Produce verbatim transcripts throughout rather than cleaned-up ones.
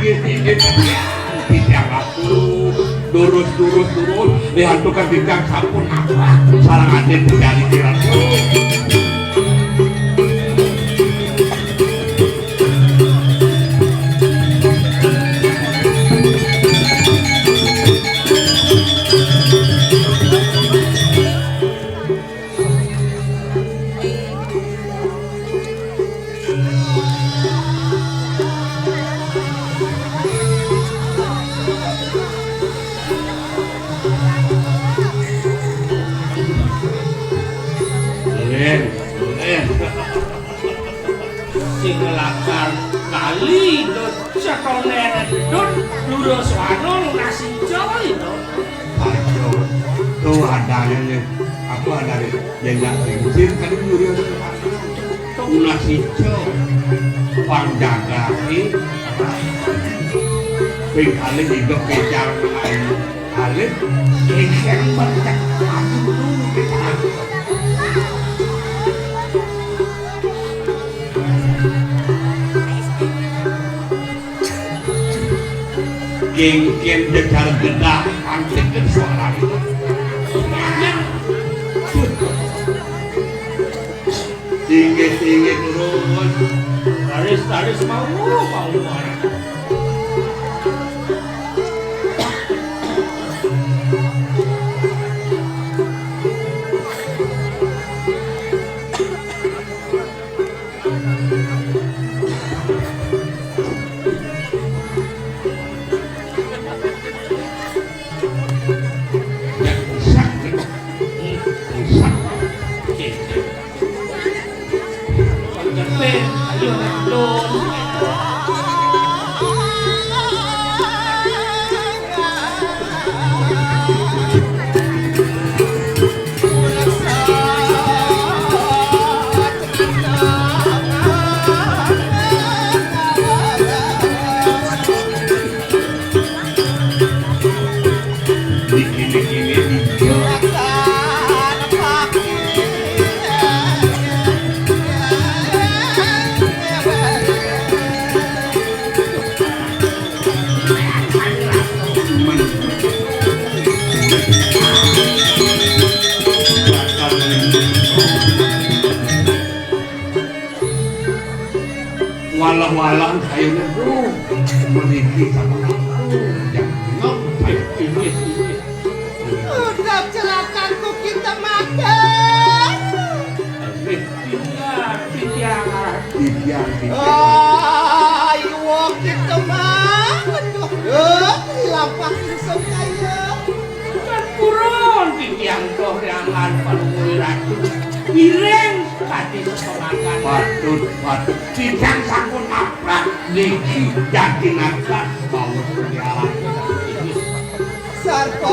Titiang aku, durus, durus, durus. Lihat tukang titiang sampun apa? Sareng aden dicari kirang. Len, Len. Sing lakar kali, Dut. Setone Dut, lurus wano, lunas ijo, itu. Ayo, tuh ada nih. Apa ada nih? Ya, ya, sing kan nyuri. Tunas ijo, pang jagati, ping kalih idup kejar ayu. Kalih geser mencak maju dulu kita. Gengken jejar gedah, antik ke suara itu. Inggih, inggih, turun. Taris, taris, mau, mau, mau. Walah-walah kayune, Bro. Meniki sama aku. Yang ngop, ayo, ini, ini. Udah celakaku kita makan. Ini, ini, ini. Ini, ini. Ayo kita makan. Aduh, eh, lampah langsung kaya. Kan purun titiang toh yang lan panuwun ratu. Miring kadi sepengakan. Patut, patut. Titiang sampun aplak niki dadi nagar bawus diarani. Sarpa.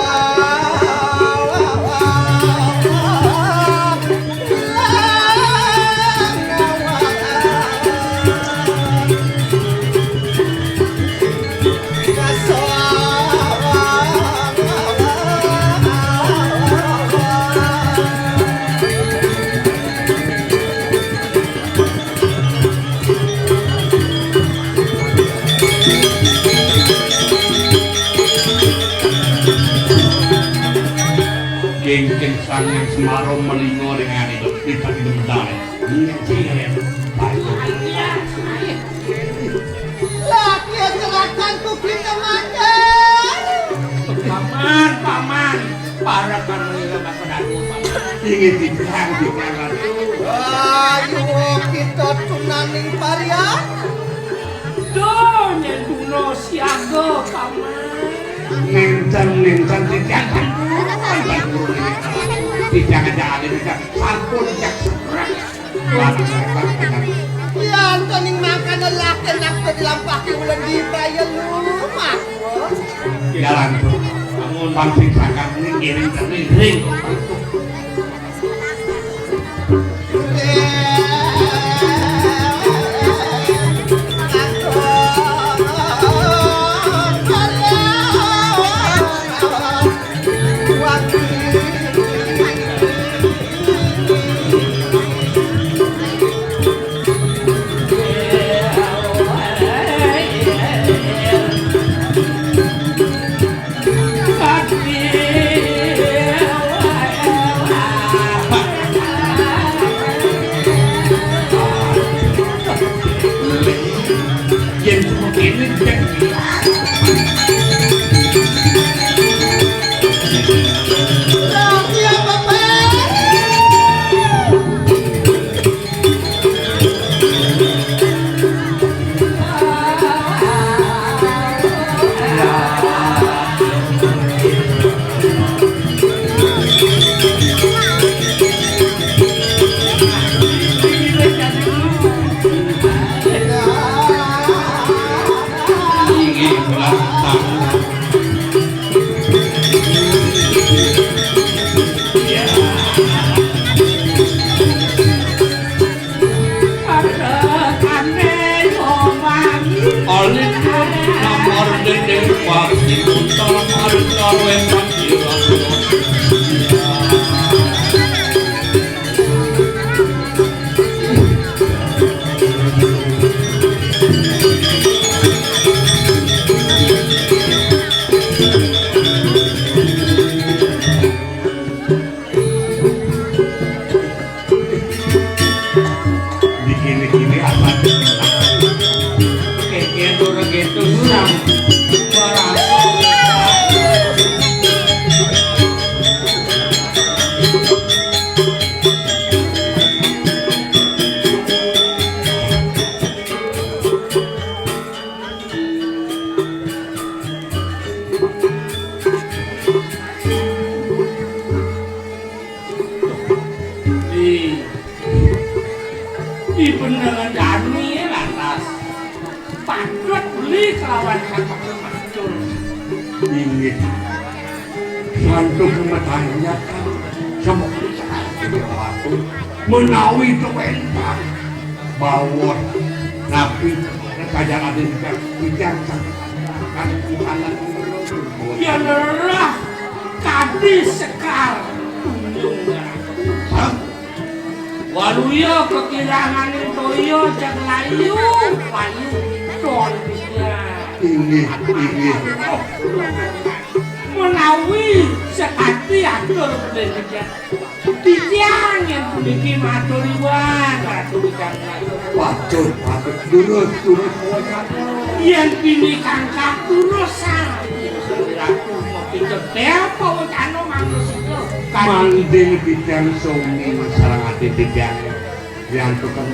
Gengking Sang Hyang Semara melinga dengan itu, tidak dimedal. Iya, iya. Baik. Lah, dia celakaku kita makan. Paman, paman, para kamu ini apa dadu, Paman? Ingin dibilang, dibilang, Ratu. Ayo, kita tunaning parian. Duh, nyen tuna siaga, Paman. Nenten, nenten, titiang sampun, sampun, titiang aja ada, titiang sampun, titiang sebrang. Yan to ning mangkana laki napa dilampahke ulen di Prayan Lumah. Jalan to. Bangun pang sing sakang ning ngiring kene ring. Dikini-kini apa? Keke turun gitu, sang. Di, di beneran Dani lantas. Patut beli kelawan kakak macul. Inggih. Santuk mematanya kan. Sama aku. Menawi itu entang. Bawon. Napi. Kajar ada di kan. Ikan santuk. Kan. Bukan. Ya nerah. Kadi sekar. Tunjung. Hah? Waluya kekiranganing toya jag layu, layu don bisa. Inggih, inggih. Menawi sekati atur beneran. Titiang yang puniki matur iwang, Ratu Wijang. Patut, patut. Durus, durus, wajah. Yen pinikangkat durus, sang Ratu mapikir, apa wacana manusika? Mangding bidang songin sareng ati bidang yang tukang.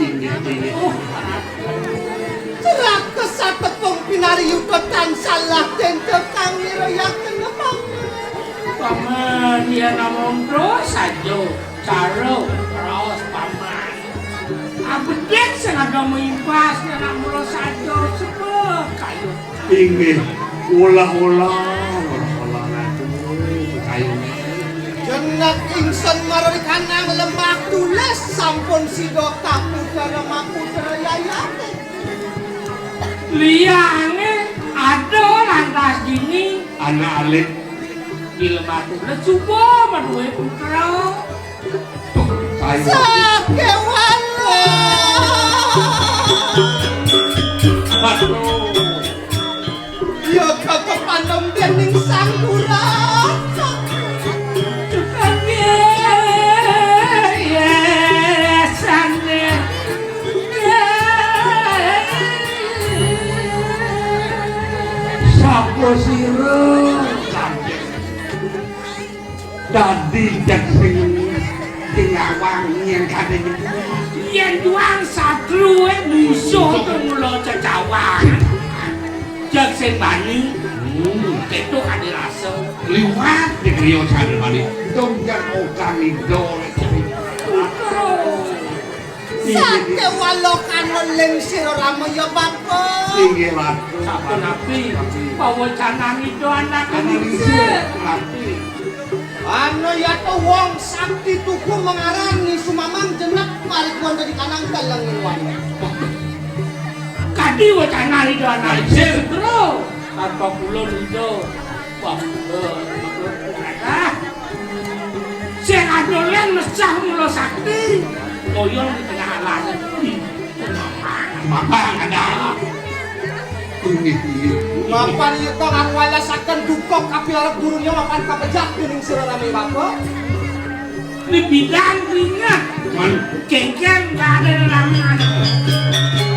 Inggih, inggih. Celaka satepung pinariyuta tansah latenta kang nirayaken paman. Paman, yen namung terus saja cara raos paman. Abedik sing ada meimbas yen namung saja sebab kayu. Inggih, ulah-ulah, ulah-ulah ngatur kayune. Jenek ingsun mararikanang lemah tulis sampun sida kaputra maputra yayate. Liyane ada lantas dini. Anak alit. Di lemah tulis suba maduwe putra. Tuh, saya. Sakewala. Waduh. Ya, kakepandem dening Sang Kurang. Sapa sira? Dadi dek sing sing awang yen kadhe nyebut. Yen juang satru musuh to mula cecawang. Jak sing bani. Hmm. Ketok ade rasa. Liwat di griya jane bani. Dong jak utang ido. Terus. Satewala kaneling sira Rama ya, Bapa. Inggih, Ratu. Sapunapi pawecanan Ida anak Anak Lingsir. Lingsir. Ana yata wong sakti tugu mangarani sumamang jenek parikuan dadi kanang teleng iwan. Kadi wecanan Ida anak Lingsir, Putra. Tanpa kula Ida. Wah, eh, ah. Sing adolan mesah mula sakti. Koyong di tengah alas. Ih, mamang, mamang ada. Inggih, inggih. Mapan ita ngawalasaken duka kapilarep durunnya mapan kapejak dening sira rame bapa. Di bidang ringan. Man. Kengken nggak ada larangan.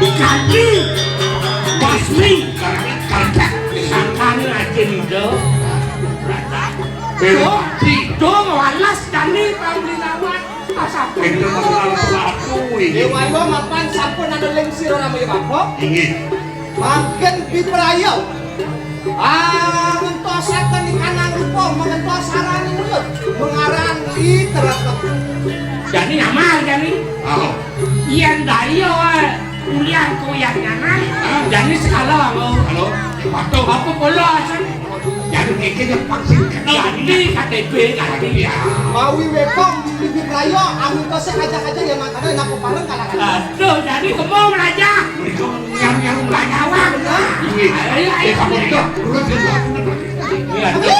Jadi, basmi. Karena kerja. Sangkane aja nih, Do. Do, Do, walas jani pamlinawan. Asap. Pinter masalah sepatu ini. Dewa Iwa mapan sampun ada ling sira rame bapa. Inggih. Mangkin pipraya. Ah, ngentosaken ikanang rupa, mengentos sarani mulut. Mengaran I Teretek. Jani nyamar, jani. Oh. Yen daya, eh, ulian kuyang nyanan, ah, jani sekala, oh. Halo, patuh. Apa pula, asal? Jani kiki jepang sing kenal. Ganti K T P, ganti. Ya. Mawi wekom, pipraya, amun kose aja-aja ya makanya nak pareng kalah-kalah. Aduh, jani kemau belajar. Berikut nyam-nyam banyawan. Iya. Ayo, ayo, eh, kamu ayo. Itu, turun, turun, turun. Iya, aduh.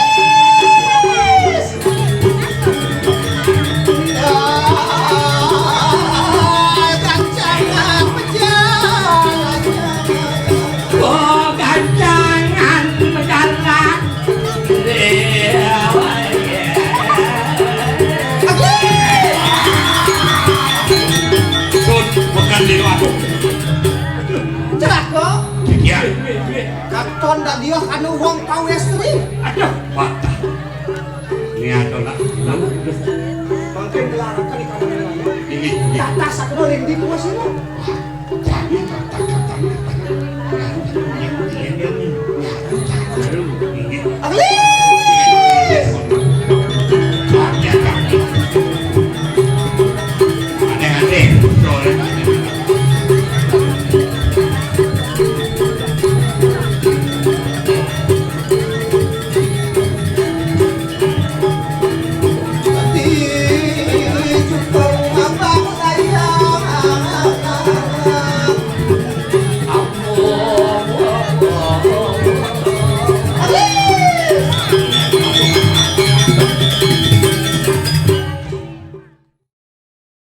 Oh, gancangan pejalan. Sun, bukan di rumahku. Celaka. Iya. Katon dak dia kanu wong pawestri. Aduh, patah. Ini ada nak. Mungkin gelarakan di kamar ini. Ini, ini. Tata sakno ring di rumah sini.